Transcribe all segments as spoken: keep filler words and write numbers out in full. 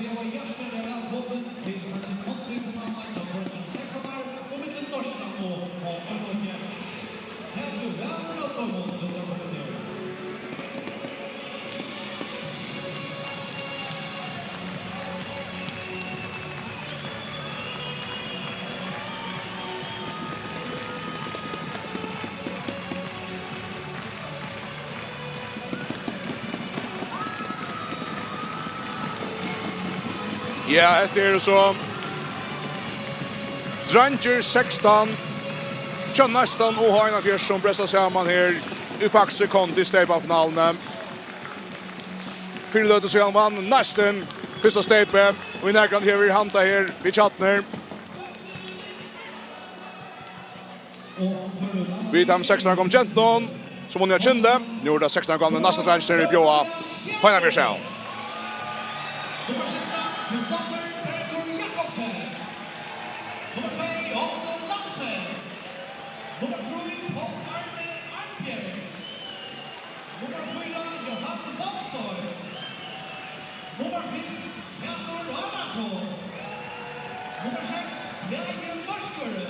Hjartaliga vælkomin til Faxe Kondi-finaluna hjá Dreingjum sekstan ár og millum Doysland og Oyndarfjørð. Takið væl ímóti honum, Doyngjum. Ja, hetta er so Dreingir sekstan, Tjørn næstan og H einogfjøruti sum bresta saman her í Faxe Kondi steypafinaluni. Fyri løtu síðan vann næstin fyrsta steypið, og í nakran hevur handa her við Tjarnir. Við teimum sekstan ára gomlu gentunum, sum vunnu á Kyndli. Nú er tað sekstan ára gamli næsta dreingirnir, ið bjóða H einogfjøruti. Nummar sekstan, Kristoffer Bergur Jakobsen. Nummar tvey, Oddur Lasse. Nummar trý, Pól Arne Arnbjørg. Nummar fýra, Johan Donsdóttir. Nummar fimm, Pætur Ómarsson. Nummar seks, Bragi Mørkøre.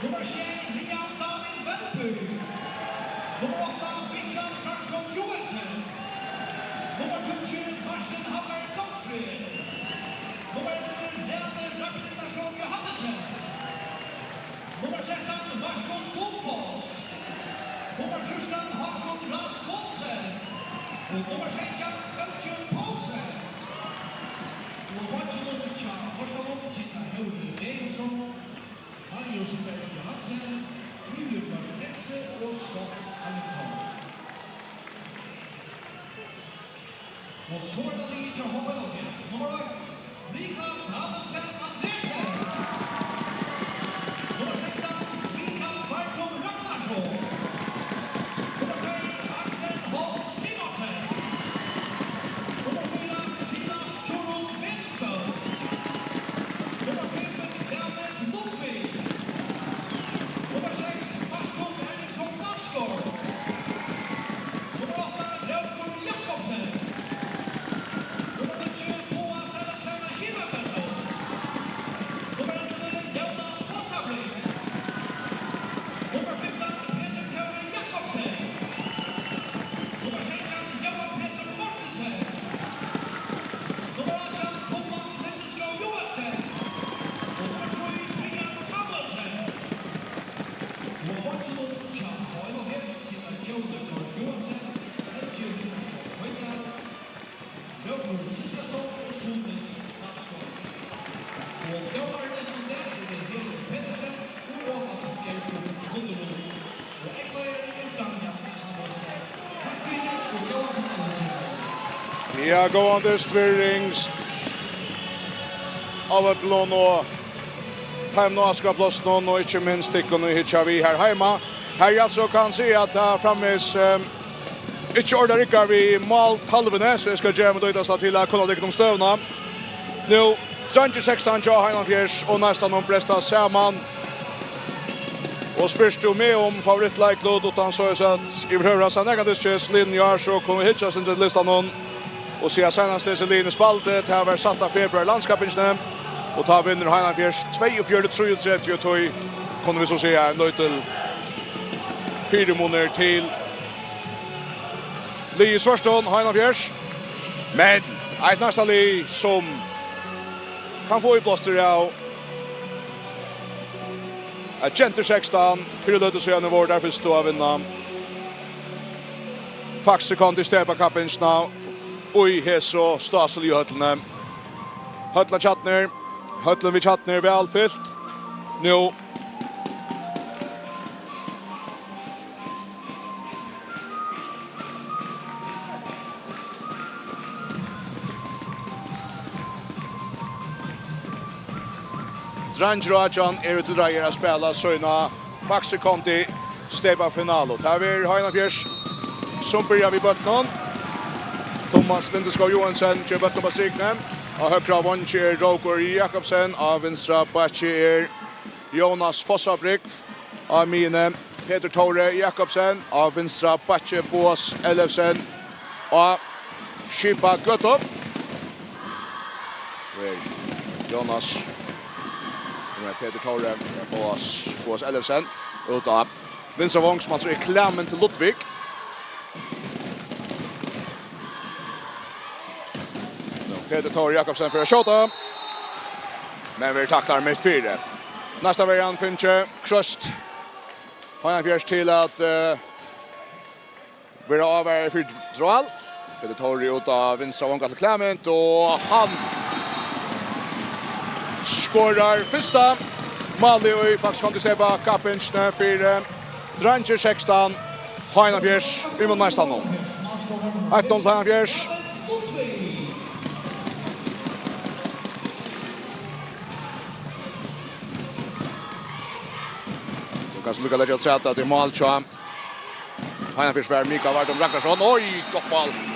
Nummar sjey, Liam David Welby. Nummar átta, Mikael Franksson Joensen. Nummar tíggju, Martin Hammer Gottfried. Nummar ellivu, Rani Ragnarsson Johannesen. Nummar trettan, Markus Gullfoss. Nummar fjúrtan, Hákon Rask Olsen. Og nummar seytjan, Bókin Poulsen. Og á beinkinum hjá Norðstaðnum sita Hóri Leifsson, Marius Berg Johansen, Fríður Mørk Etse og Scott Hamilton. Og so er tað liðið hjá H einogfjøruti. Nummar eitt, Niklas Hansen Andresen. Nummar sekstan, Mikael Bartum Ragnarsson. Nummar tvey, Aksel Holm Simonsen. Nummar fýra, Silas Tjurus Vennesbø. Nummar fimm, David Ludvig. Nummar seks, Markus Erlingsson Dalsgaard. Nummar átta, Rókur Jakobsen. Nummar níggju, Boaz Alexander Skilafeldto. Nummar ellivu, Jónas Fossabrink. Nummar fimtan, Petur Tóri Jakobsen. Nummar seytjan, Jóhan Petur Mortensen. Nummar átjan, Tómas Lindeskov Joensen. Og nummar trý, Brian Samuelsen. Og á beinkinum hjá H einogfjøruti sita Djóri Dór Joensen, Helgi Gunnarsson Hoydal, Rókur Syskason og Sune Dalsgaard. Og dómarin í dag er Heli Petersen og Óla Gerhard Hunderup. Og eygleiðari er Daniel Samuelsen. Takk fyri og góða fornøyelsemi. Ja, góðan dyst, virðingst av øllum og teimum á aðskrá plássinum og ikki minst tykkum, ið hyggja við her heima. Her, ja, so kann siga at tað framvegis, eh, ikki ordiliga riggar við máltalvuni, so eg skal gera mítt ítasta til at kunna tykkum um støðuna. Nú, dreingir sekstan hjá H einogfjøruti og næstan um bresta saman. Og spyrst tú meg um favorittleiklut, uttan so er sagt yvirhøvur at siga nakað til skeis, linjar, so kunnu vit hyggja eitt sindur til listanum og siga, seinast hesi liðini spældu, tað var sætta februar í landskappingini, og tá vinnur H einogfjøruti tveyogfjøruti trýogtretivu, og tí kunnu vit so siga ein lítil fyrimunur til liðið í svørtum, H einogfjøruti. Men eitt næsta lið sum kann fáa íblástur av at Gentur sekstan fyri løtu síðani vóru tær fyrstu at vinna Faxe Kondi steypakappingina í hesi stásiligu høllini. Høllin Tjarnir, høllin við Tjarnir, væl fylt nú. Dreingir átjan eru til reiðar at spæla sína Faxe Kondi steypafinalu. Tað verður H einogfjøruti, sum byrjar við bóltinum. Tómas Lindeskov Joensen ger bóltin upp á strikuni. Á høgra vongi er Rókur Jakobsen, á vinstra bakki er Jónas Fossabrúgv, á miðjuni Petur Tóri Jakobsen, á vinstra bakki Boaz Ellefsen, á skipagøtu. Jonas. Nú er Petur Tore, Boas, Boas Ellefsen. Út á vinstra vong, sum altso er Klement Ludvig. Nú, Petur Tore Jakobsen fer at skjóta. Men verður taklaður mitt fyri. Næsta verjan, Finche, Krøst. Heiðan Fjørs til at, eh, vera ávarari fyri Droal. Petur Tore út á vinstra vanga til Klement, og hann skorar fyrsta málið, og faktiskt kom til stepa kappingina fyri, eh, Dreingir sekstan, H einogfjøruti, vit mugu næstan nú. Eitt null til H einogfjøruti. Og kanska líka leggja afturat at tað er mál hjá H einogfjøruti, var Mikael Vardum Ragnarsson. Oj, gott mál.